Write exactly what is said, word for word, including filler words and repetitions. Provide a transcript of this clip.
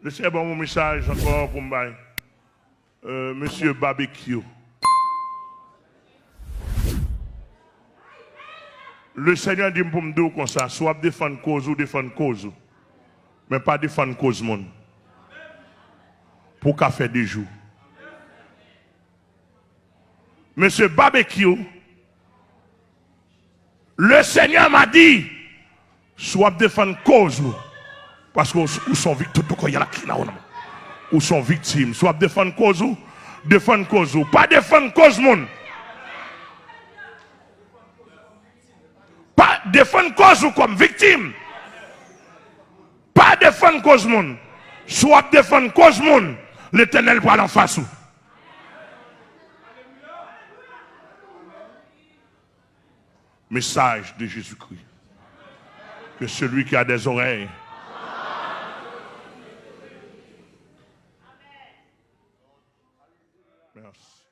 Lesenyè ban m yon mesaj ankò pou m bay. Euh, Mesye Babekyou. Lesenyè di m pou m di w konsa, si w ap defann koz ou, defann koz ou. Men pa defann koz moun. Pou w ka fè de jou. Mesye Babekyou, Lesenyè m a di, si w ap defann koz ou, paske ou, ou s on viktim, tout kò y a la ki la ou non. Ou s on viktim. Si w ap defann koz ou, defann koz ou. Pa defann koz moun. Pa defann koz ou kòm viktim. Pa defann koz moun. Si w ap defann koz moun, Letènèl pral anfas ou. Message de Jésus-Christ. Que celui qui a des oreilles. Merci.